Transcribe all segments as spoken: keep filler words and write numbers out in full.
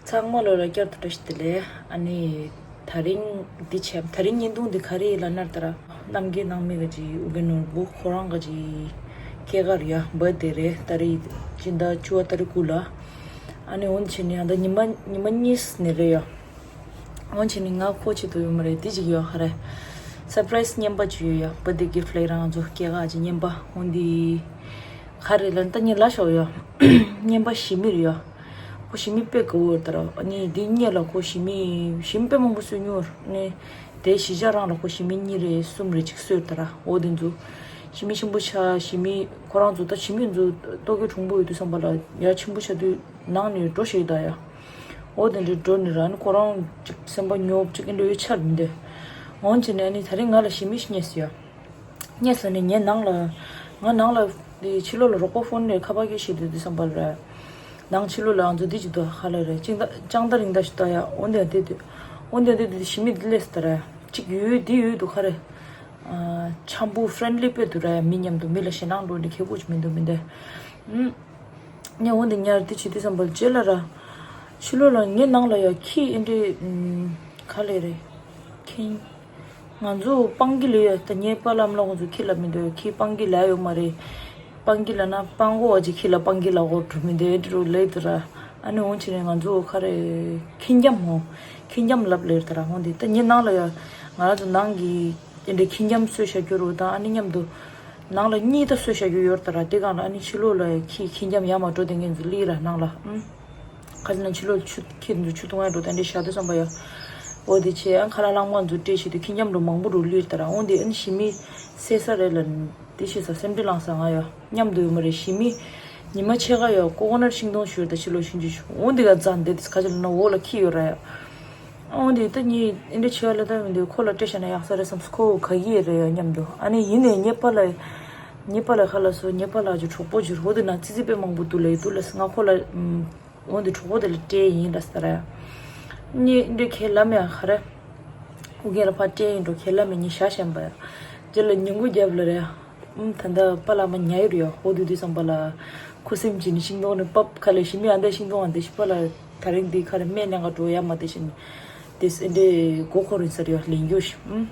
ཚང་མ་ལོ་ལ་བསྐྱར་དུ་བཀྲ་ཤིས་བདེ་ལེགས། ཨ་ནི་དེ་རིང་འདི་བྱས། དེ་རིང་བརྙན་ཐུང་འདི་ག་རེ་ལབ་ན་ད་ར་རྣམ་རྒྱལ་ནང་མི་ག་ཅིག་ཨུ་གེ་ནོར་བུ་ཁོ་རང་ག་ཅིག་སྐྱེས་སྐར་ཡ་བར་ཐི་ཌེ་རེད། ད་རེས་སྤྱི་ཟླ་བཅུ་པ་ཏ་རིག་དགུ་ལ། ཨ་ནི་འོན་ཆེ་ནི་ཨ་ད་ཉི་མ་ཉི་མ་གཉིས་ནི་རེད་ཡ། འོན་ཆེ་ནི་ང་ཁོ་ཆེད་དུ་ཡོད་མ་རེད། འདི་ཅིག་ཡོད་ཧ་རེ། སར་པ་རའི་སི་རྔན་པ་ཅིག་ཡོད་ཡ། བར་ཐི་ཌེ་གིཕ་ཊི་ལ་ཡི་རང་ཚོ་སྐྱེས་སྐར་ཅིག་རྔན་པ། འོན་ཏེ་ག་རེ་ལབ་ན་ད་ངས་ལབ་ཤོག་ཡ། རྔན་པ་ཞི་མི་རེད་ཡ། ཁོ་ཞི་མི་དཔེ་དགའ་བོ་ཡོད་ད་ར། ཨ་ནི་འདི་སྔོན་ལ་ཁོ་ཞི་མི་ཞི་མི་དཔེ་མང་པོ་གསོས་མྱོང་ནི། དེ་གཞིས་ཆགས་རང་ལ་ཁོ་ཞི་མི་གཉིས་རེ་གསུམ་རེ་ཅིག་གསོས་ད་ར། འོ་དེ་ཚོ་ཞི་མི་ཆེན་པོ་ཆགས། ཞི་མི་ཁོ་རང་ཚོ་ད་ཞི་མི་ཚོ་ལྟོ་གོས་གྲུང་པོ་ཡོད་དུས་ཙམ་པ་ལ་ཡ་ཆེན་པོ་ཆགས་དུས་ནང་ནས་འགྲོ་ཤེས་ད་ཡ། འོ་དེ་འདྲའི་འགྲོ་ནི་ར། ཨ་ནི་ཁོ་རང་ཅིག་སེམས་པ་ཉོབ་ཅིག་ཨེ་འདྲ་ཡོད་ཆགས་མི་འདུག་འོན་ཀྱང་ནི་ཨ་ནི་དེ་རིང་ང་ལ་ཞི་མི་ཞིག་རྙེད་སོང་ཡ། རྙེད་སོང་ནས་ངས་ནང་ལ། ང་ནང་ལ་དེ་ཕྱི་ལོགས་ལ་རོགས་པ་ཕོན་ནས་ཁ་པར་སྐད་བཤད་དུས་དུས་ཙམ་པ་ལ་ར། ནང་ཕྱི་ལོགས་ལ་ང་ཚོ་འདི་ཅིག་འདུག་ཧ་ལ་རེད། ཅིག་ད་ཅང་ད་རིང་ད་ཞིག་ད་ཡ། འོན་ཏེ་དེ་དུས། འོན་ཏེ་དེ་དུས་ཞི་མི་འདི་ལས་སུ་ད་ར། ཅིག་ཡོད་འདི་ཡོད་འདུག་ཧ་རེ། ཨ། འཆམ་པོ་ཕྲེན་ལི་དཔེ་འདུག་ར། མི་མཉམ་དུ་མི་ལ་ཞེད་སྣང་འགྲོ་འདི་ཁེ་པོ་ཅིག་མི་འདུག་མི་འདུག་ཨུམ། ངས་འོན་ཏེ་ཉར་འདི་བྱེད་དུས་ཙམ་པ་ལ་རྗེས་ལ་ར། ཕྱི་ལོགས་ལ་ངའི་ནང་ལ་ཡ་ཁྱི་ཨེ་འདྲས། ཨུམ། ག་ལེ་རེད། ཁྱི། ང་ཚོ་སྤང་གི་ལ་ཡོད་ད། ངའི་པཱ་ལགས་ཨ་མ་ལགས་ཁོང་ཚོ་ཁྱི་ལ་མི་འདོད། ཁྱི་སྤང་གི་ལ་ཡོད་མ་རེད། སྤང་གི་ལ་ན་སྤང་གོ་བ་ཅིག་ཁྱི་ལ་སྤང་གི་ལ་གོ་འགྲོ་མི་འདོད་འདི་རུ་ལེ་དུ་ར། ཨ་ནི་འོང་ཕྱིན་ནས་ང་ཚོ་ག་རེ་ཁྱི་འཁྱམ་མོ། ཁྱི་འཁྱམ་ལབ་ལེ་དུ་ར། འོང་དེ་ད་ངའི་ནང་ལ་ཡ་ང་རང་ཚོ་ནང་གི་དེ་འདྲའི་ཁྱི་འཁྱམ་གསོས་བཞག་རྒྱུ་རུ་དང་། ཨ་ནི་མཉམ་དུ་ནང་ལ་གཉིས་ད་གསོས་བཞག་རྒྱུ་ཡོད་དུ་ར། དེ་གང་ལ་ཨ་ནི་ཕྱི་ལོགས་ལ་ཡ་ཁྱི་ཁྱི་འཁྱམ་ཡ་མ་འགྲོ་དེ་ངས་ཚོ་ལི་ར་ནང་ལ། ཨུམ། ཁ་ཅིག་ན་ཕྱི་ལོགས་ཆུ་ཁྱི་འདུག་ཆུ་འཐུང་ཡ་འགྲོ་དེ་འདྲའི་བཞག་དུས་ཙམ་པ་ཡ། འོ་དེ་བྱས་ཨ་ཁ་ལག་ལྷག་མ་འཛུགས་སྤྲད་བྱེད་དུས་ཁྱི་འཁྱམ་འགྲོ་མང་པོ་རུ་ལུས་ད་ར། འོང་དེ་ཨ་ནི་ཞི་མི་སེ་ས་རེད་ལ། དེ་ཤེས་ས་སེམས་ཁྲལ་ལངས་ས་ང་ཡ་མཉམ་དུ་ཡོད་མ་རེད། ཞི་མི་ཉི་མ་ཕྱེད་ཀ་ཡ་ཀོ་ཀོ་ནཊ་ཤིང་སྡོང་ཞུར་ད་ཕྱི་ལོགས་ཤིང་ཆུ་ཞུ། འོང་དེ་ག་རྩ་འདེད་དེ་ཁ་ཅིག་ལ་ན་འོག་ལ་ཁྱི་ཡོད་ར་ཡ། འོང་དེ་ད་ངས་ཨེ་འདྲ་བྱས་ལ་ད་མི་འདུག་ཁོ་ལ་སྤྲད་བཞག་ན་ཡག་ས་རེད་བསམས། ཁོ་ག་གི་རེད་ཡ་མཉམ་དུ། ཨ་ནི་ཡིན་ནའི་ངའི་པཱ་ལགས་ངའི་པཱ་ལགས་ཁ་ལགས་སོ། ངའི་པཱ་ལགས་ཀྱི་གྲོགས་པོ་ཅིག་འོ་དེ་ན་ཙི་ཙི་དཔེ་མང་པོ་འདུག་ལ་ཡི་འདུག་ལ་ང་ཁོ་ལ། འོན་ཏེ་གྲོགས་པོ་དེ་ལ་སྤྲད་ཡིན་ལ་ཟེར་ར། ནི་འདི་ཁས་ལ་མེད་ཨ་ཁ་ར། ཨུ་རྒྱན་ལ་ཕར་སྤྲད་ཡིན་འགྲོ་ཁས་ལ་མེད་ཉིན་ཞག་ཤན་པ་ཡ། རྗེས་ལ་ཉིན་གུང་རྒྱབ་ལ་རེད། ཨུམ་ད་ལྟ་པཱ་ལགས་མ་ཉལ་ཡོད་རེད་ཡ། ཧོ་དུ་དུས་ཙམ་པ་ལ། ཁུ་སིམ་གྱི་ནི་ཤིང་སྡོང་ནི་པབ་ཁ་ལས་ཞི་མི་ཨ་འདའི་ཤིང་སྡོང་ཨ་འདའི་ཤི་པ་ལ། ད་རིང་འདི་ཁ་རེ་སྨན་ལེན་ག་འགྲོ་ཡ་མ་དེ་བཞིན། དེ་སི་འདྲའི་མགོ་འཁོར་ཡིན་ས་རེད་ཡ་ལེན་རྒྱུ་ཞིག་ཨུམ།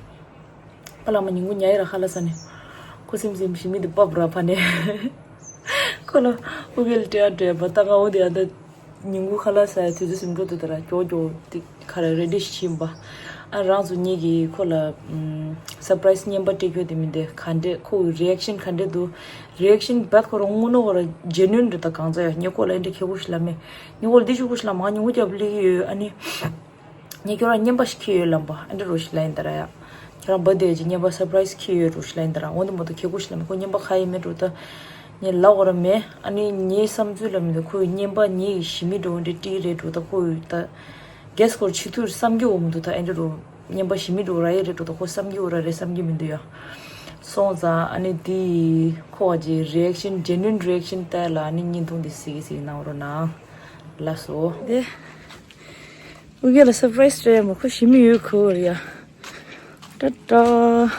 པཱ་ལགས་མ་ཉིན་གུང་ཉལ་ཡོད་ར་ཁ་ལ་ས་ནས། ཁུ་སིམ་སིམ་ཞི་མི་དེ་པབ་ར་ཕ་ནས། ཁོ་ལ་ཨུ་གེ་ལ་སྤྲད་སྤྲད་པ་ད་ང་འོ་དེ་ཨ་ད་ཉིན་གུང་ཁ་ལག་ཟ་ཡ་དུས་ཚོད་ཟིན་འགྲོ་དུས་ད་ར་ཀྱོག་ཀྱོག་དེ་ཁ་ར་རེ་ཌི་ཞིག་ཕྱིན་པ། ཨ་རང་ཚོ་གཉིས་ཀྱིས་ཁོ་ལ་ཨམ་སར་པ་རའི་སི་རྔན་པ་སྤྲད་རྒྱུ་དེ་མིན་ཏེ་ག་འདྲས་ཁོ་གི་རི་ཨེག་ཤན་ག་འདྲས་འདུག་རི་ཨེག་ཤན་བད་ཁོ་རང་དངོས་གནས་ཁོ་ར་ཇེ་ནུན་རེད། ད་གང་ཚ་ཡ་ངས་ཁོ་ལ་ཨེ་འདྲས་ཁེ་གོ་ཞིག་ལ་མེད། ངས་ཁོ་ལ་འདི་ཞུ་གོ་ཞིག་ལ་མ་ཉིན་གུང་རྒྱབ་ལི་ཡོད་ཨ་ནི། ངས་ཁྱོད་རང་རྔན་པ་ཞིག་ཁྱེར་ཡོད་ལབ་པ་ཨ་འདྲ་རོ་ཞིག་ལ་ཡིན་ད་ར་ཡ། ཁྱོད་རང་བར་ཐི་ཌེ་ཀྱི་རྔན་པ་སར་པ་རའི་སི་ཁྱེར་ཡོད་རོ་ཞིག་ལ་ཡིན་ད་ར། འོ་འདི་མ་གཏོགས་ཁྱེར་དགོས་ཞིག་ལ་མེད། ཁོ་རྔན་པ་ག་ཡིན་མེད་འགྲོ་ད། ངས་ལབ་དགོས་ར་མེད། ཨ་ནི་ངའི་བསམ་ཚུལ་ལ་མི་འདུག་ཁོའི་རྔན་པ་ངའི་ཞི་མི་འགྲོ་འདྲ་ཏི་རེད་འགྲོ་ད་ཁོའི་ད། གེ་སི་ཁོར་ཆི་ཐུར་བསམ་གྱི་འོ་མི་འདུག་ད་ཨ་འདྲ་རོ། རྔན་པ་ཞི་མི་འགྲོ་ར་ཡེ་རེད་འགྲོ་ད་ཁོ་བསམ་གྱི་འོ་ར་རེད་བསམ་གྱི་མི་འདུག་ཡ། སོང་ཙང་ཨ་ནི་དེ་ཁོ་བ་ཅི་རི་ཨེག་ཤན་ཇེ་ནུན་རི་ཨེག་ཤན་ལྟར་ལ་ཨ་ནི་བརྙན་ཐུང་དེ་གཟིགས་གཟིགས་གནང་རོགས་གནང་། ལགས་སོ། དེ། ཨུ་རྒྱན་ལ་སར་པ་རའི་སི་སྤྲད་ཡ་མ་ཁོ་ཞི་མི་ཡོད་ཁུ་བར་ཡ། ཏྲ་ཏྲ།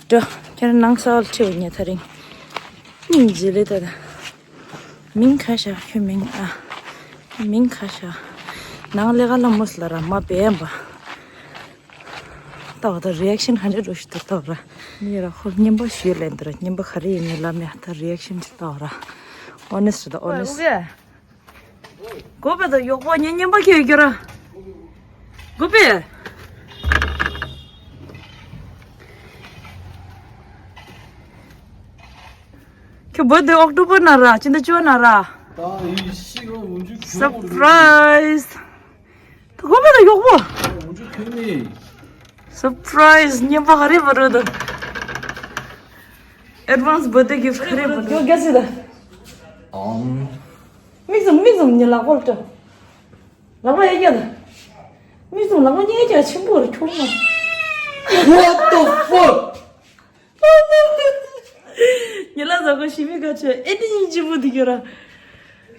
ཏྲ། ཁྱེད་རང་ནང་ས་ལ་ཁྲིད་ཉེ་ཐ་རིང་། མིང་ཇི་ལི་ད་ད། མིང་ཁ་ཤ་ཁྱོད་མིང་ཨ། མིང་ཁ་ཤ། ནང་ལས་ཀ་ལ་མོ་སི་ལ་ར་མ་བས་པ། ད་བ་ད་རི་ཨེག་ཤན་ག་འདྲ་འགྲོ་ཞིག་ཏུ་ད་བ་ར། ངས་ར་ཁོ་རྔན་པ་ཞུས་ལེན་ད་ར་རྔན་པ་ག་རེ་ཡིན་ནས་ལབ་མེད་ད་རི་ཨེག་ཤན་ཅིག་ད་བ་ར། ཨོ་ནེ་སི་ད་ཨོ་ནེ་སི། གོ་པེ་ད་ཡོག་པོ་ཉེ་ཉེན་པ་ཁྱེད་ཡོད་ར། གོ་པེ། ཁྱོད་བར་ཐི་ཌེ་ཨོག་ཊོ་བར་ན་ར་ཅི་འདྲ་བཅོ་ན་ར། ད་ཡི་ཤི་ག་འུ་ཅུ་ཁྱོད་སར་པ་རའི་སི། ད་གོ་པེ་ད་ཡོག་པོ། འུ་ཅུ་ཁྱོད་ནི། སར་པ་རའི་སི་ཉེན་པ་ག་རེ་བ་རོ་ད། ཨེཌ་ཝན་སི་བར་ཐི་ཌེ་གིཕ་ཊི་ག་རེ་བ་རོ། ཡོ་ག་སི་ད། ཨང་། མིག་ཟུམ་མིག་ཟུམ་ཉི་ལག་པོ་ལ་སྤྲོད། ལག་པ་ཡ་རྒྱ་ལ། མིག་ཟུམ་ལག་པ་གཉིས་ཀྱང་ཆེན་པོ་རུ་ཁྱོང་མ། What the fuck? ཉི་ལག་ཟ་གོ་ཞི་མི་ག་ཆོད་ཨེ་ཏི་སྙིང་རྗེ་པོ་འདི་གྱུར་ར།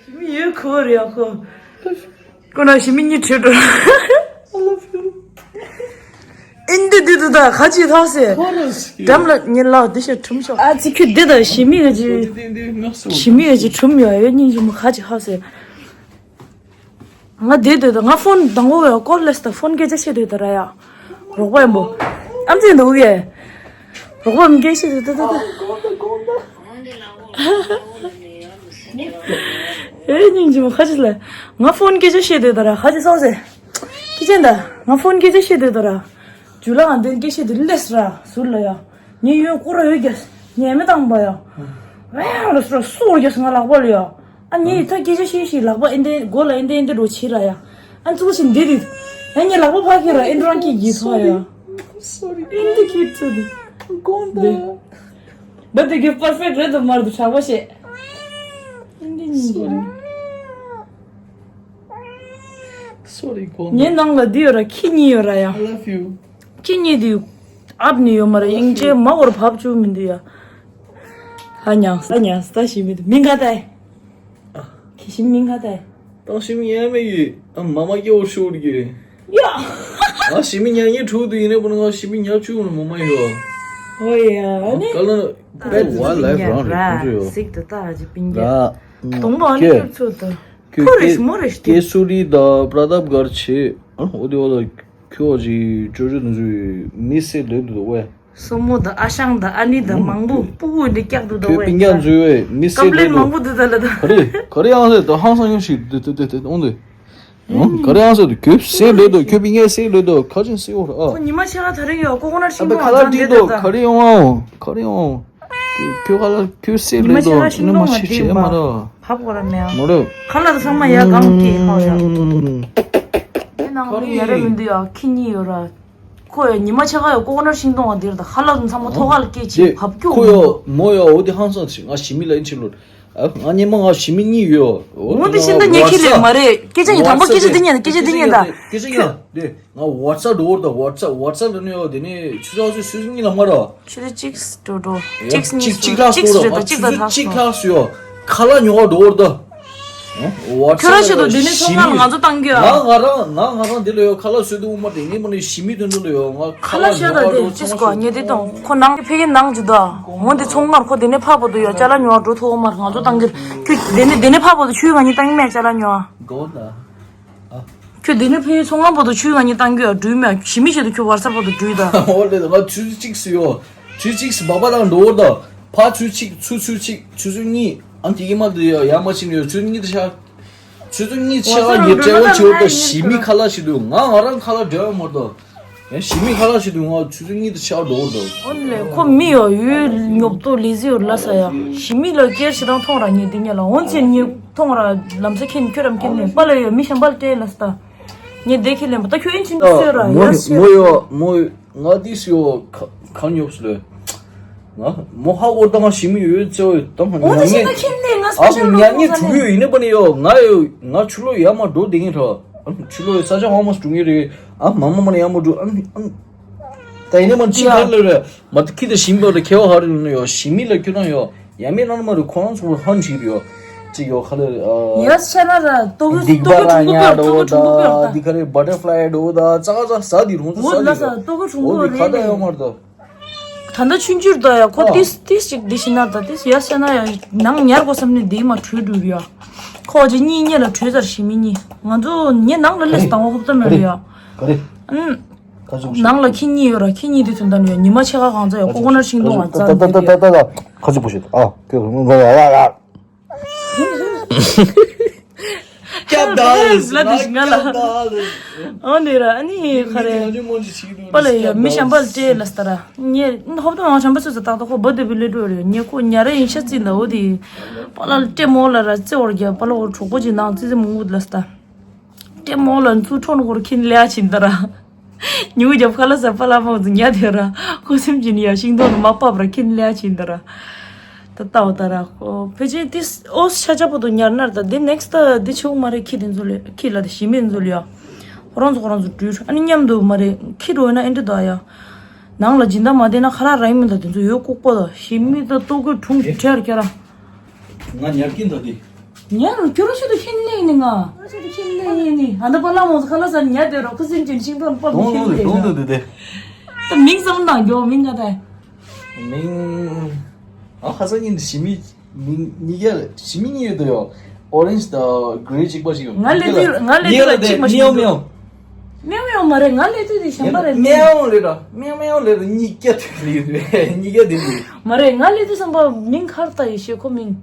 ཞི་མི་ཡོད་ཁོ་རེ་ཡ་ཁོ། ཁོ་ན་ཞི་མི་གཉིས་ཁྲིད་འགྲོ། I love you. ཨིན་དི་དི་དུ་ད་ག་ཅི་ཐག་སེ། ཁོ་ར་སི། འགྲམ་ལ་ཉི་ལག་འདི་ཤ་ཁྲུམ་ཤོག་ཨ་ཙི་ཁྱོད་འདི་ད་ཞི་མི་ག་ཅི། ཞི་མི་ག་ཅི་ཁྲུམ་ཡོད་ཡོད་སྙིང་རྗེ་མོ་ག་ཅི་ཧ་སེ། ང་བསྡད་སྡོད་དང་ང་ཕོན་དང་པོ་ཡ་ཀོལ་ལེས་དང་ཕོན་སྐད་ཆ་བཤད་སྡོད་དང་ར་ཡ། རོགས་པ་ཡིན་པོ། ཨམ་ཅིག་འདུག་གས། རོགས་པ་མི་སྐད་བཤད་སྡོད་དང་དང་དང་། ཨེ་སྙིང་རྗེ་མོ་ཁ་ཅིག་ལ། ང་ཕོན་སྐད་ཆ་བཤད་སྡོད་དང་ར་ཁ་ཅིག་སོང་ཟེར། ཁྱི་ཅན་ད་ང་ཕོན་སྐད་ཆ་བཤད་སྡོད་དང་ར། ཇུ་ལ་ང་འདི་སྐད་བཤད་སྡོད་ལེས་ར་ཟུར་ལ་ཡ། ངས་ཡོད་ཀུ་ར་ཡོད་རྒྱ། ངས་མི་བཏང་པ་ཡ། ཝེ་ར་སོ་སོ་རྒྱ་ང་ལག་པ་ལ་ཡ། ཨ་ངས་ད་སྐད་ཆ་བཤད་ཤིག་ལག་པ་ཨེ་འདྲ་མགོ་ལ་ཨེ་འདྲ་ཨེ་འདྲ་འགྲོ་བྱེད་ར་ཡ། ཨ་ཙུག་བཞིན་འདི་རེད། ཨ་ངས་ལག་པ་ཕར་ཁྱེར་ར་ཨེ་འདྲ་རང་གིས་བགྱིས་ཐོག་ཡ། Sorry. ཨེ་འདྲ་ཁྱེར་ཚུལ་འདི། དགོངས་དག། འདི་གི་པར་ཕེག་རེད་དམ་མ་རེད་དམ་དྲག་པོ་བཤད། ཨེ་འདྲ་ཉིན་གྱི། Sorry. Sorry དགོངས་དག། ངའི་ནང་ལ་འདི་ཡོད་ར་ཁྱི་གཉིས་ཡོད་ར་ཡ། I love you. ཁྱི་གཉིས་དེ་ཨབ་ནི་ཡོད་མ་རེད། དབྱིན་ཇིའི་མ་འོར་བབ་བཅུག་མི་འདུག་ཡ། ཨ་ཉང་ས་ཉང་ས་ཞིག་མི་འདུག་མི་འགའ་ཏའི། ཁྱི་ཞིམ་མི་འགའ་ཏའི། ཏང་ཞིམ་ཡ་མེ་ཡི་ཨ་མ་མ་སྐྱེ་བོ་ཤོར་གི། ཡ། ཨ་ཞིམ་མི་ཉ་ཉེ་ཕྲུག་དུ་ཡིན་ནས་པོ་ན་ང་ཞིམ་མི་ཉ་བཅུག་ནི་མ་མ་ཡོད། ཨོ་ཡ་ཨ་ནི། ག་ལ་པད་ཝ་ལའི་ཕ་རང་རེད་ཁོང་ཚོ་ཡོད། གཟིག་ཏུ་ལྟ་ཅི་པིན་རྒྱ། གདོང་པ་ཨ་ནི་ཁྱོད་ཚོ་ད། ཁོ་རེ་ཞིམ་མོ་རེ་ཞིག་དེ། ཀེ་སུ་རི་དང་པྲ་དབ་གར་ཆེ། ཨ་འོ་དེ་བ་ལ་ཁྱོད་ཅི་ཅོ་ཅོ་དུ་མི་སེ་ལེ་དུ་དོ་ཝེ། སོ་མོ་དང་ཨ་ཞང་དང་ཨ་ནི་དང་མང་པོ་སྤུ་གུ་འདི་བཀྱག་དུ་དོ་ཝེ། ཁྱོད་པིན་རྒྱ་འཛུལ་ཝེ་མི་སེ་ཀམ་པླེན་ལེ་དུ། མང་པོ་དུ་ད་ལ་ད། ག་རེ་ག་རེ་ཨང་སེ་ད་ཧང་སང་ཡོང་ཞིག་དུ་དུ་དུ་དུ་འོང་དུ། ག་རེ་ཨང་སེ་དུ་ཁྱོད་སེ་ལེ་དུ་ཁྱོད་པིན་རྒྱ་སེ་ལེ་དུ་ཁ་ཅན་སེ་འོ་ར་ཨ། ཁོ་ཉི་མ་ཆེ་ཁ་ད་རེ་ཡོད་ཀོ་ཀོ་ནར་ཤིང་ཨ་པ་མོ་ཁ་ལ་ཨ་ཏི་དུ་ག་རེ་ཡོང་ཨ་འོ་ག་རེ་ཡོང་ཨ་འོ། ཁྱོད་ཁ་ལ་ཁྱོད་སེ་ཉི་མ་ལེ་ཆེ་དུ་ཁ་ཤིང་ནི་སྡོང་མ་མ་ཤེས་བྲིས་ཤེས་མ་པ་ར། བབ་གོ་ར་མེ་ཨ། མོ་རེ། ཁ་ལ་དུ་ཚང་མ་ཡ་གང་སྐྱེས་ཧ་ཡ། ཨེ་ནང་མི་ཡ་རེ་མི་འདུག་ཡ་ཁྱི་གཉིས་ཡོད་ར། ཁོ་ཡ་ཉི་མ་ཆེ་ཁ་ཡ་ཀོ་ཀོ་ནར་ཤིང་སྡོང་བ་འདིར་ད་ཁ་ལ་དུ་ཚང་མ་ཐོག་ཁ་ལ་སྐྱེས་ཆེ་བབ་ཀྱོ་ཁོ་ཡོ་མོ་ཡོ་འོ་དེ་ཧང་སང་ཆེ་ང་ཞི་མི་ལ་ཡིན་ཆེ་ལོ། ཨ་ང་ཉི་མ་ང་ཞི་མི་གཉིས་ཡོད། འོ་འོ་དེ་ཤིན་ད་ཉེ་ཁྱི་ལེ་མ་རེད་སྐད་ཆ་ཡིན་དང་པོ་སྐད་ཆ་འདི་ཉན་སྐད་ཆ་འདི་ཉན་ད། སྐད་ཆ་ཡིན་དེ། ང་ཝ་ཊི་སེབ་འགྲོ་བར་དང་ཝ་ཊི་སེབ་ཝ་ཊི་སེབ་ལ་ནི་ཡོད་དེ་ནི་ཆུ་ཚོད་ཆུ་ཚོད་གཉིས་ལ་མ་ར། ཆུ་ཚོད་གཅིག་འགྲོ་འགྲོ། གཅིག་ཡ་གཅིག་གཅིག་ལྷག་རེད་ད་གཅིག་ལ་ལྷག་སོང་། ཁ་ལག་ཉོ་བར་འགྲོ་བར་ད། ཝ་ཊི་སེབ་ཁྱོད་རང་ཤི་དུ་དེ་ནི་ཚོང་ཁང་ང་ཚོ་བཏང་རྒྱུ་ཡ། ང་ང་རང་ང་ང་རང་དེ་ལ་ཡོད་ཁ་ལག་བཟོས་འདུག་མ་དེ་ངས་མ་ནི་ཞི་མི་དོན་དུ་ལ་ཡོད་ང་ཁ་ལག་ཤ་ཉོ་བར་ད་འགྲོ་དེ་ཚོང་ཅིས་ཁང་ཁོ་ཉེ་དེ་དང་ཁོ་ནང་ཕེ་གི་ནང་ཅི་ད། འོན་དེ་ཚོང་ཁང་ཁོ་དེ་ནི་ཕ་བོ་དུ་ཡོད་ཅ་ལག་ཉོ་བར་འགྲོ་ཐུབ་མ་ང་ཚོ་བཏང་རྒྱུ། ཁྱོད་དེ་ནི་དེ་ནི་ཕ་བོ་དུ་ཆུའི་ང་ཉི་བཏང་མེད་ཅ་ལག་ཉོ། དགོངས་དག། ཁྱོད་འདི་ནས་ཕ་ཡུལ་ཚོང་ཁང་བར་དུ་ཆུའི་ང་གཉིས་བཏང་རྒྱུ་ཡ་འགྲུལ་མེད་ཞི་མི་ཞིག་ཏུ་ཁྱོད་ཝ་ཊི་སེབ་བར་དུ་འགྲུལ་ད། འོ་ལེ་ང་ཆུ་ཚོད་གཅིག་སུ་ཡོད། ཆུ་ཚོད་གཅིག་སུ་སྦག་སྦག་དང་འགྲོ་བར་ད། ཕ་ཆུ་ཚོད་གཅིག་ཚུ་ཆུ་ཚོད་གཅིག་ཆུ་ཚོད་གཉིས་ཨང་ཀི་ཀི་མ་དུ་ཡ་ཡ་མ་ཕྱིན་ཡོད་ཆུ་ཚོད་གཉིས་དུ་ཤ། ཆུ་ཚོད་གཉིས་ཆ་ག་ཉེ་བྲེ་བ་ཆེ་བར་ད་ཞི་མི་ཁ་ལག་ཞིག་འདུག་ང་ང་རང་ཁ་ལག་འབྲེལ་བ་མ་གཏོགས། ཡང་ཞི་མི་ཁ་ལག་ཞིག་འདུག་ང་ཆུ་ཚོད་གཉིས་དུ་ཤ་འགྲོ་བར་འདུག་འོན་ལེ་ཁོ་མི་ཡོ་ཡུལ་ཉོབ་ཏོ་ལི་ཟི་ཡོར་ལ་ས་ཡ། ཞི་མི་ལ་སྐྱེར་ཞིག་དང་མཐོང་ར་ཉེ་འདི་ཉེ་ལ་འོན་ཚེ་ཉེ། མཐོང་ར་ལམ་སེ་ཁྱེད་ཁྱོད་རམ་ཁྱེད་ནས་པ་ལ་ཡོད་མི་གཞན་པ་ལ་སྤྲད་ལ་སྟ། ངས་བསྡད་ཁྱེད་ལེན་པ་ད་ཁྱོད་ཨིན་ཆིན་དུ་སོས་ར་ཡ་སོས། མོ་ཡོ་མོ་ང་དེ་སུ་ཡོ་གང་ཉོབ་སུ་ལོས། ང་མོ་ཧ་གོ་ད་ང་ཞི་མི་ཡོད་ཚེ་འོ་ད་ང་ཉ་ཉེ་ཨ་ཁོ་ཉ་ཉེ་ཕྲུ་གུ་ཡོད་ཡིན་ནི་པ་ནི་ཡོ་ང་ཡོ་ང་ཆུ་ལོ་ཡ་མ་འགྲོ་བསྡད་ངེས་ར་ཨ་ཆུ་ལོ་ཡོ་ས་ཆ་ཧ་མ་སུ་འགྲོ་ངེས་རེད་ཨ་མ་མ་མ་ནི་ཡ་མ་འགྲོ་ཨ་ཨ། ད་ཡིན་ནི་མ་ཕྱི་ཁ་ལ་རེད། མ་ད་ཁྱི་དང་ཞི་མི་བར་དུ་ཁྱད་པར་ཧ་རི་ལུ་ན་ཡོད། ཞི་མི་ལ་ཁྱོད་རང་ཡོད། ཡ་མེད་ན་མ་རེད་ཁོ་རང་ཚོ་ཧ་འཇིག་རེད་ཡོད། ཅིག་ཡོད་ཁ་ལ་རེད་ཨ། ཡ་ཤ་ན་ར་ཏོ་གི་སྡིག་པ་ཏོ་གི་ར་ཁྲུང་ཉ་ཏོ་གི་འགྲོ་ཁྲུང་ཏོ་གི་ད་ད་འདི་ཁ་རེད་བ་ཊར་ཕ་ལའི་འགྲོ་ད་ཙག་ཙག་ཟ་འདི་རུང་ཙག་ཟ་འོ་ལ་འདི་ས་རེད། ཏོ་གི་ཁྲུང་འོ་ཏོ་འདི་ཁ་རེད་ད་ཡོད་ལེ། མ་རེད་ད། ད་ལྟ་ཆུང་ཆུང་རེད་ད་ཡ་ཁོ་ཨ། ཏིས་ཏིས་ཅིག་འདི་ཤི་ན་ད་ཏིས་ཡ་ཤ་ན་ཡ་ནང་ཉར་དགོས་བསམ་ནས་འདི་མ་བྲོས་འགྲོ་རེད་ཡ། ཁོ་ཅི་གཉིས་གཉིས་ལ་བྲོས་ཚར་ཞི་མི་གཉིས་ང་ཚོ་ངའི་ནང་ལ་ལས་སུ་དང་བ་ཧུབ་ཙམ་མེད་རེད་ཡ། ག་རེ། ཨུམ། ཁ་ཅིག་པོ་ཞིག་ནང་ལ་ཁྱི་གཉིས་ཡོད་ར་ཁྱི་གཉིས་དེ་ཚོ་འདྲ་ནི་ཡོད་ཉི་མ་ཕྱེད་ཀ་གང་ཚ་ཡོད་ཀོ་ཀོ་ནར་ཤིང་སྡོང་བ་རྩ་འདི་དེ་ཁ་ཅིག་པོ་ཞིག་ཨ་ཁྱོད་ལ་ལ་ལ་ལ། སྐྱབས་ད་ལ་ལ་དེ་ཞིག་ང་ལ་ཨ་ནི་ར་ཨ་ནི་ཁ་རེ་པ་ལ་ཡ་མི་ཤམ་པ་ལ་སྤྲད་ལ་སྟ་ར་ངས་ཧོབ་ཏོ་ང་ཤམ་པ་ཚོས་ཏག་ཏག་ཁོ་བ་དེ་བི་ལེ་འགྲོ་རེད་ངས་ཁོ་ཉ་ར་ཡིན་ཤ་རྩི་ལ་འོ་དེ་པ་ལ་ལ་སྤྲད་མོ་ལ་ར་རྩི་བར་རྒྱ་པ་ལ་འོ་གྲོགས་པོ་ཅིག་ནང་རྩི་རྩི་མོ་འུད་ལ་སྟ། ཏེ་མོ་ལ་ཚུ་ཁྲོན་ཧོར་ཁྱིན་ལེ་ཨ་ཆིན་ད་ར། ཉུ་རྒྱབ་ཁ་ལ་ས་པ་ལ་མོ་ཟིན་ཡ་དེ་ར། ཁོ་སེམས་ཀྱི་ནི་ཡ་ཤིང་ཏོག་ནི་མ་པབ་ར་ཁྱིན་ལེ་ཨ་ཆིན་ད་ར། ད་ལྟ་བ་ད་ར་ཁོ་ཕེ་ཆེན་ཏིས་ཨོ་ཤ་ཆ་པོ་དུ་ཉར་ནར་ད་དེ་ནེགསི་ད་དེ་ཆུང་མ་རེ་ཁྱི་དེ་ཚོ་ལེ་ཁྱི་ལ་དེ་ཞི་མི་དེ་ཚོ་ལེ་ཡ། ཁོ་རང་ཚོ་ཁོ་རང་ཚོ་བྲུས་ཨ་ནི་མཉམ་དུ་མ་རེ་ཁྱི་རོ་ཡ་ན་ཨེ་འདྲི་ད་ཡ། ནང་ལ་སྦྱིན་བདག་མ་བསྡད་ན་ཁ་ར་ར་ཡིན་མི་ད་དེ་ཚོ་ཡོད་ལྐུགས་པ་ད་ཞི་མི་ད་ལྟོ་གོས་དྲུང་ཁྲེར་ཁྱ་ར། ང་ཉར་གིན་ད་དེ། ཉར་རུ་ཁྱོད་རང་ཤུ་དུ་ཤིན་ལེ་ནི་ང་། ང་ཤུ་དུ་ཤིན་ལེ་ནི་ཨ་ད་པ་ལ་མོ་ཁ་ལ་ས་ཉར་དེ་རོ་ཁུ་སིན་ཅིན་ཤིང་ཏོན་པ་མི་ཤིན་ལེ་ན། དེ་དེ། ད་མིང་ཙམ་དང་མགྱོགས་མིང་ག་ད། མིང་། ཨ་ཁ་ས་ཉིན་ཞི་མི་མིང་གཉིས་ཀ་ཞི་མི་གཉིས་ཡོད་དོ་ཡོ། Orange དང་grey གཅིག་པ་ཞིག་ཡོད། ང་ལས་དུས་ང་ལས་དུས་ལ་གཅིག་མ་ཞིག་མེའོ་མེའོ། མེའོ་མེའོ་མ་རེད། ང་ལས་དུས་དེ་གཞན་པ་རེད། མེའོ་རེད་ར། མེའོ་མེའོ་ལས་ར། གཉིས་ཀ་དེ་ལས་རེད། གཉིས་ཀ་དེ་ལས་རེད། མ་རེད། ང་ལས་དུས་བསམ་པ་མིང་ག་རེ་བཏགས་ཡོད་ཤེས། ཁོ་མིང་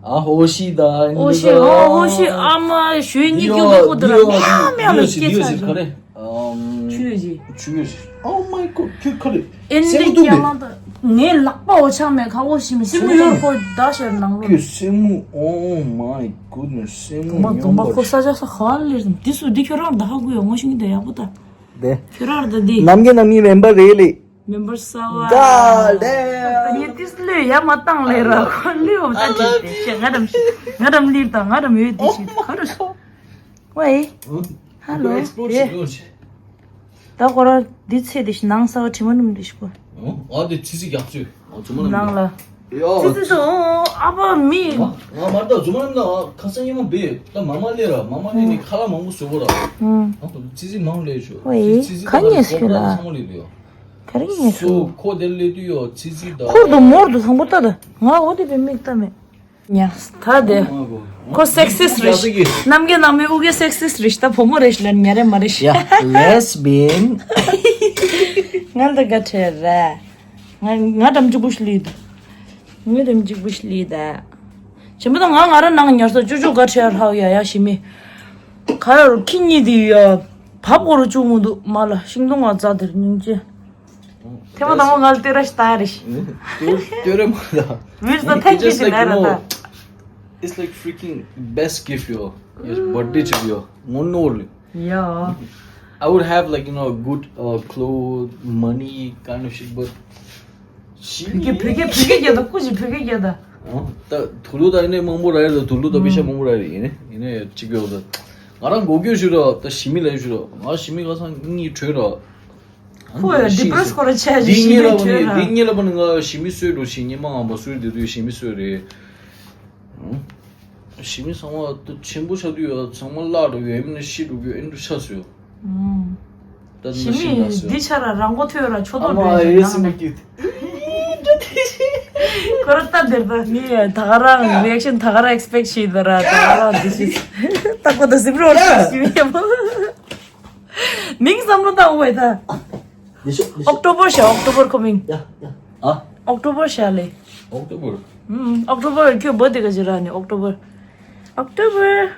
ཨ་ཧོ་ཤི་དང་ཨོ་ཤི། ཨ་ཧོ་ཤི། ཨ་མ་ཞོའི་གཉིས་ཀྱི་ལོ་ཁོ་དེ་ར། མེའོ་མེའོ་ལ་སྐད་ཆ་ཡོད། ཆུ་ཡོད་ཅི། ཆུ་ཡོད་ཅི། Oh my god, ཁྱོད་ག་རེ། ཨེ་འདི་སེམས་སྡུག་ཀྱང་མེད། ལ་ད་ངའི་ལག་པ་འོ་ཆག་མེད། ཁ་འོ་ཤི་མེད། སེམས་མུ་ཡོར་ཁོ་ད་ཤར་ནང་ལོ། ཁྱོད་སེམས་མུ། Oh my goodness, སེམས་མུ་དུང་པ་དུང་པ་ཁོ་ས་ཆ་ས་ཧ་ལེ། འདི་སུ་འདི་ཁྱོད་རང་ད་ཧ་གུ་ཡོ་ངོ་ཤིང་འདི་ཡག་པོ་ད། དེ་ཁྱོད་རང་ད་འདི་ནམ་གྱི་ནམ་གྱི་མེམ་པར་རེད་ལེ། མེམ་པར་གསར་བ། God damn. ད་ངས་ཏིས་ལུས་ཡ་མ་བཏང་ལེ་ར། ཁོ་ལུས་འོ་ད་ཅི་དེ་ཤེ། ང་རམ་ཤི། ང་རམ་ལིར་དང་ང་རམ་ཡོད་དེ་ཤི། ཁ་རུ་ཤོ། ཝེ། ཧ་ལོ། ད་ཁོ་ར་འདི་ཚེ་དེ་ཤི་ནང་ས་བ་དྲི་མ་ནུམ་དེ་ཤི་ཁོ། ཨ་དེ་ཚི་ཚི་རྒྱག་ཚུལ། ཨ་ཛུ་མ་ནམ་ནང་ལ། ཡ། ཙི་ཙི་ཙི། ཨོ་ཨ་ཕ་མི། ང་མ་ད་ཛུ་མ་ནམ་ད་ཁ་སང་ཉི་མ་བེ་ད་མ་མ་ལེ་ར། མ་མ་ལེ་ནི་ཁ་ལ་མང་པོ་བཟོ་གོ་ར། ཨུམ། ཨ་ཙི་ཙི་མང་ལེ་ཤོ། ཨོ་ཡེ། ཙི་ཙི་ག་ཉེ་ཤོ་ལ། ཚང་མ་ལེ་ལེ་ཡོ། ག་རེ་ཉེ་ཤོ། ཁོ་དེ་ལེ་དུ་ཡོ། ཙི་ཙི་ད། ཁོར་དུ་མོར་དུ་ཚང་པོ་ལྟ་ད། ང་འོ་དེ་བེ་མིག་ལྟ་མེད། ཉ་ད་དེ། ཁོ་སེག་སིས་རེད། ནམ་གྱི་ནམ་མི་ཨུ་གེ་སེག་སིས་རེད། ད་བུ་མོ་རེད་ལན་ཉ་རེ་མ་རེད། ཡ། Lesbian. ང་ལ་ག་ཁྲེ་ར། ང་ང་འགྲམ་གཅིག་པུ་ཤི་ལི་ད། ང་འགྲམ་གཅིག་པུ་ཤི་ལི་ད། ཆེན་པོ་ད་ང་ང་ར་ནང་ཉར་ས་ཅུ་ཅུ་ག་ཁྲེ་ཧའོ་ཡ་ཡ་ཤི་མི། ག་ར་རུ་ཁྱི་གཉིས་དེ་ཡ། བབ་གོ་རུ་ཅུ་མུ་འདུག་མ་ལ་ཤིང་སྡོང་ང་རྩ་དེར་སྙིང་རྗེ། ཐེ་མ་དང་པོ་ང་ལ་ལྟོས་ར་ཤི་ད་རེ་ཤི། ལྟོས་ལྟོས་ར་མ་ད། མིར་ས་ཐན་ཅི་ཞིག་ལ་ར་ད། It's like freaking best gift, yo. Your birthday ཅིག་ཡོ། ངོ་ནོར་ལི། Yeah. I would have, like, you know, good, uh, clothes, money kind of shit, but ཞི་བུ་གེ་བུ་གེ་བུ་གེ་རྒྱ་ད། ཀུ་ཅི་བུ་གེ་རྒྱ་ད། ད་དུ་ལུ་ད་ཨེ་ནས་མང་པོ་ར་ཡོད་ད། དུ་ལུ་ད་པེ་ཤ་མང་པོ་ར་ཡོད་ཨེ་ནས་ཨེ་ནས་ཅིག་ཡོད་ད། ང་རང་གོ་གྱོད་ཞུ་ར་ད་ཞི་མི་ལ་ཞུ་ར། ང་ཞི་མི་ག་ས་གཉིས་གྲོས་ར། ཁོ་ཡ་ཌི་པྲེས་ཁོ་ར་ཆ་ཞི་ཞི་མི་གྲོས་ར། འདི་གཉིས་ལ་པ་ནི་ང་ཞི་མི་གསོས་འགྲོ་ཞི་ཉི་མ་ངམ་པ་གསོས་དེ་དུས་ཞི་མི་གསོས་རེད། ཞི་མི་ཚང་མ་ད་ཆེན་པོ་ཆགས་དུས་ཡོད་ཚང་མ་བརླག་འགྲོ་གི་ཡོད། ཨེ་མིན་ཤི་འགྲོ་གི་ཡོད། ཨེ་འགྲོ་ཆགས་སུ་ཡོད། ད་ཞི་མི་འདི་ཆ་ར་རང་མགོ་ཐོས་ར་ཆོ་ཏོ་འགྲོ་ཡོད་ནང་ནས། ཁོ་ར་ལྟ་དེར་ད་ནི་ད་ག་རང་རི་ཨེག་ཤན་ད་ག་རང་ཨེག་སི་པེག་བྱེད་ད་ར། ད་ག་རང་འདི་ཤི་ད་ཁོ་ད་སིབ་རོ་ཞི་མི་ཡ་མོ། མིང་བསམ་བློ་བཏང་འོས་ད། ལེ་ཤོ་ལེ་ཤོ། ཨོག་ཊོ་བར་ཤ། ཨོག་ཊོ་བར་ཁོ་མིང་། ཡ་ཡ། ཨ། ཨོག་ཊོ་བར་ཤ་ལེ། ཨོག་ཊོ་བར། ཨུམ། ཨོག་ཊོ་བར་ཁྱོད་བར་ཐི་ཌེ་ག་ཅི་ར་ནི་ཨོག་ཊོ་བར། ཨོག་ཊོ་བར།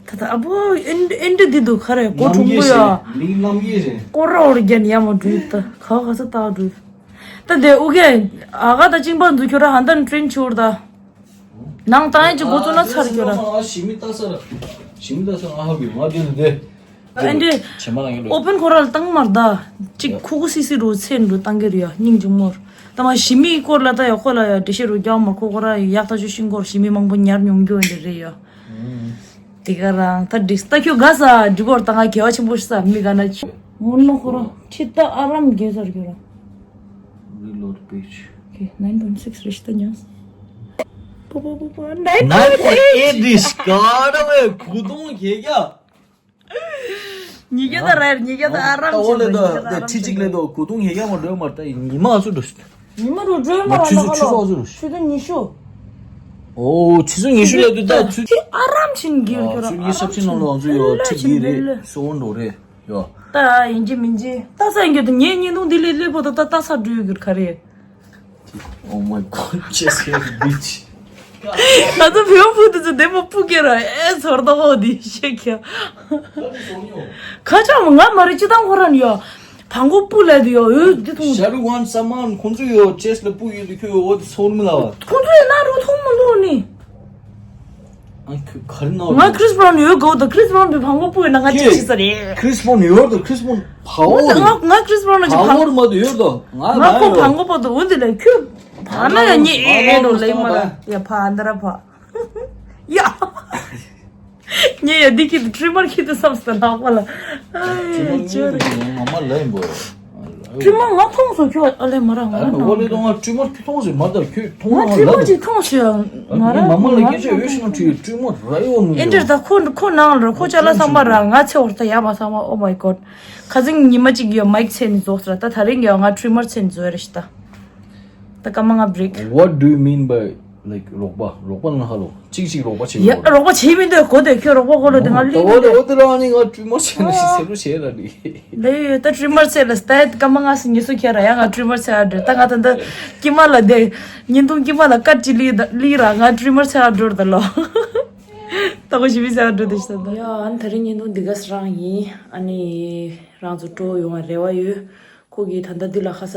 ད་ད་ཨ་བོ་ཨེན་ཨེན་ཌི་འདི་འདུག་ག་རེ་གོ་ནམ་ཁྲུང་གི་པོ་ཡ། རེད། མིང་ནམ་གི་རེད། ཀོ་ར་འོར་རྒྱན་ཡ་མོ་འགྲུལ་ད་ག་ག་ས་ད་འགྲུལ། ད་དེ་ཨུ་གེ་ཨ་ག་ད་ཅིང་པ་འདུག་ཁྱོད་ར་ཧན་ཏན་ཊེན་ཆུར་ད། ནང་ཏང་ཡིན་ཅིག་འགོ་བཙུགས་ན་ཚར་གྱུར་ར། ཞི་མི་ལྟ་ས་ར། ཞི་མི་ལྟ་ས་ང་ཧ་གི་ང་དེ་ལ་དེ། ཨ་འདི། ཆེན་མ་ལ་ངེ་ལོ། ཨོ་པན་ཁོ་ར་ལ་བཏང་མར་ད། ཅིག་ཡ། ཁུ་ཁུ་སི་སི་རུ་ཚེ་འགྲོ་བཏང་གི་རེད་ཡ། སྙིང་རྗེ་མོར། ད་མ་ཞི་མིའི་སྐོར་ལ་ད་ཡ་ཁོ་ལ་ཡ་འགྲེལ་བཤད་རུ་རྒྱག་མ། ཁོ་ཁོ་ར་ཡག་ཐག་ཆོད་ཤིང་སྐོར་ཞི་མི་མང་པོ་ཉར་མྱོང་རྒྱུ་འདི་རེད་ཡ། དེ་ག་རང་ད་འགྲིག་ད་ཁྱོད་དགའ་ས་འགྲིག་གོ་ར། ད་ང་གལ་བ་ཆེན་པོ་ཤི་ས་མི་ག་ན་ཆི། ངོ་ནོ་ཁོ་ར་ཁྲི་ད་ཨ་རམ་རྒྱལ་ཚར་གྱུར་ར། Reload page. Okay, nine point six རེ་ཤི་ད་ཉག་ས། པོ་པོ་པོ་པོ། nine point eight རེ་ཤི་ག་ར་བའི་གུ་དུང་གེ་ག་ཉི་གེ་ད་ར་ཉི་གེ་ད་ཨ་རམ་ད་འོ་ལེ་ད་ད་ཁྲི་གཅིག་ལེ་ད་གུ་དུང་ཡེ་ཡ་མ་འགྲོ་མ་ད་ཉི་མ་ཚུ་འགྲོ་ཤི། ཉི་མ་རུ་འགྲོ་མ་ར་ཆུ་ཚོད་ཆུ་ཚོད་ཨ་ཚུ་འགྲོ་ཤི། ཆུ་ཚོད་ཉི་ཤུ། ཨོ་ཆུ་ཚོད་ཉི་ཤུ་ལེ་ད་ད་ཆུ་ཨ་རམ་ཆིན་གི་ཡོད་ཁྱོད་ར། ཆུ་ཉི་ཤུ་ཆིན་ནང་ལོ་ང་ཚོ་ཡོད་ཁྲི་གི་རེད་སོ་འགྲོ་རེད་ཡོད། ད་ཡིན་གྱི་མིན་གྱི་ད་ས་ཡིན་གྱི་ད་ངའི་ཉིན་ཐུང་འདི་ལེ་ལེ་པོ་ད་ད་ད་ས་འགྲོ་ཡོད་གི་ག་རེད། Oh my god, just here, bitch. ང་ཚོ་བེའུ་ཕུ་དེ་ཚོ་བདེ་མོ་སྤུ་སྐྱེ་ར་ཨེ་ཚོར་ད་ཧོ་དེ་ཤེས་ཀྱང་། ཁ་ཆག་མ་ང་མ་རེད་ཅི་དང་ཁོ་རང་ཡོད། བང་གོ་སྤུ་ལ་དེ་ཡོད་འོད་དེ་མཐོང་། Shahrukh Khan Salman ཁོང་ཚོ་ཡོད་ཅེས་ལ་སྤུ་ཡོད་དེ་ཁྱོད་འོ་དེ་ཚོར་མི་ལ་བ། ཁོང་ཚོ་ཡོད་ན་རུ་མཐོང་མི་འདུག་ནི། ཨ་ཁྱོད་ག་རེ་ན་ང་ཁྲིས་བྷ་རོན་ཡོད་གོ་ད་ཁྲིས་བྷ་རོན་པའི་བང་གོ་སྤུ་ཡོད་ན་ང་ཅི་ཅི་ས་རེད། ཁྲིས་བྷ་རོན་ཡོད་ད་ཁྲིས་བྷ་རོན་ཕ་འོ་རེད། ང་ང་ཁྲིས་བྷ་རོན་གྱི་ཕ་འོ་རེད་མ་ད་ཡོད་ད་ང་ང་ཁོ་ང་ཡོད། བང་གོ་པ་ད་འོ་འདི་ལ་ཁྱོད་ཕ་ན་ཡ་ཉེ་ཨེ་འགྲོ་ལེ་མ་ར་ཡ་ཕ་ཨ་འདི་ར་ཕ་ཡ། ངས་ཡ་འདི་ཁྱི་དེ་ཊི་རི་མར་ཁྱི་དེ་བསམ་སྟེ་ལྷག་པ་ལ། ཨ་ཅོ་རེ། ང་མ་ལ་ཡིན་པོ། ཊི་རི་མར་ང་མཐོང་སོང་ཁྱོད་ཨ་ལེ་མ་ར་ང་ར་ཨ་ནི་འོ་ལེ་ཏོ་ང་ཊི་རི་མར་ཁྱི་མཐོང་སོང་མ་ད་ཁྱོད་མཐོང་ང་ང་ཊི་རི་མར་ལ་ཅིག་མཐོང་སོང་ང་ར་ང་མ་ལ་ང་སྐད་ཆ་ཡོད་ཤི་ན་ཁྱོད་ཊི་རི་མར་ར་ཡོད་ནོ་ཨེ་འདྲ་ད་ཁོ་ཁོ་ནང་ལ་ཁོ་ཅ་ལ་བསམ་པ་ར་ང་ཚེ་བར་ད་ཡ་མ་བསམ་པ། Oh my god. ཁ་སང་ཉི་མ་གཅིག་ཡོད་མའིག་ཚེ་ནི་རྫོགས་ཚར་ད་ད་རིང་ཡོད་ང་ཊི་རི་མར་ཚེ་ནི་རྫོགས་རེ་ཤི་ད། ད་ཀ་མ་ང་བྷི་རེག What do you mean by ལའིཀ་རོགས་པ་རོགས་པ་ན་ཧ་ལོ་གཅིག་གཅིག་རོགས་པ་བྱེད་ཡ་དགོས་རོགས་རོགས་པ་བྱེད་མི་འདོད་གོ་དེ་ཁྱོད་རོགས་པ་གོ་ལོ་དེ་ང་ལུས་མི་འདོད། ད་འོ་དེ་རང་ནི་ང་ཊུ་མར་བྱས་ན་ཞིག་ཟེར་རུ་བྱས་ལ་ནི། ལས་ཡོད་ད་ཊུ་མར་བྱས་ལ་སྟ་ཀ་མ་ང་སི་ཉི་སུ་ཁྱེར་ར་ཡ་ང་ཊུ་མར་བྱས་ཨ་འདྲ་ད་ང་ད་ད་ཀི་མ་ལ་དེ་ཉིན་ཐུང་ཀི་མ་ལ་ཀ་ཅི་ལི་ལི་ར་ང་ཊུ་མར་བྱས་ཨ་འགྲོ་ད་ལོ། ད་གོ་ཞི་བི་བྱས་ཨ་འགྲོ་དེ་ཤི་ད་ད། ཡ་ཨ་ནི་ད་རིང་ཉིན་ཐུང་འདི་ག་སི་རང་ཡིན། ཨ་ནི་རང་ཚོ་སྤྲོ་ཡོང་བ་རེ་བ་ཡོད། ཁོ་གིས་ད་ལྟ་འདི་ལ་ཁ་ས་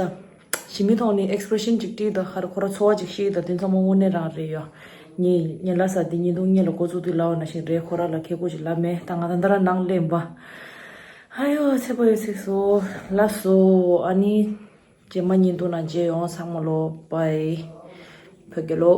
ཞི་མི་ཐོག་ནས་ཨེག་སི་པི་རེ་ཤན་ཅིག་བྲིས་དང་ཁ་ར་ཁོ་ར་ཚོར་བ་ཅིག་ཤེས་དང་དེ་ཚང་མ་དངོས་གནས་རང་རེད་ཡ། ངས་ངས་ལ་ས་འདི་ཉིན་ཐུང་ངེད་ལ་འགོ་བཙུགས་དུས་ལབ་པ་ནང་བཞིན་རེད། ཁོ་ར་ལ་ཁེ་ཁོ་ཅིག་ལབ་མེད་ད་ང་ད་ལྟ་ར་ནང་སླེབས་པ། ཨ་ཡོ་ཚེ་པ་ཡོ་ཚིགས་སོ་ལ་སོ་ཨ་ནི་རྗེས་མ་ཉིན་ཐུང་ནང་མཇལ་ཡོང་ཚང་མ་ལོ་པའི་བོད་རྒྱལ་ལོ།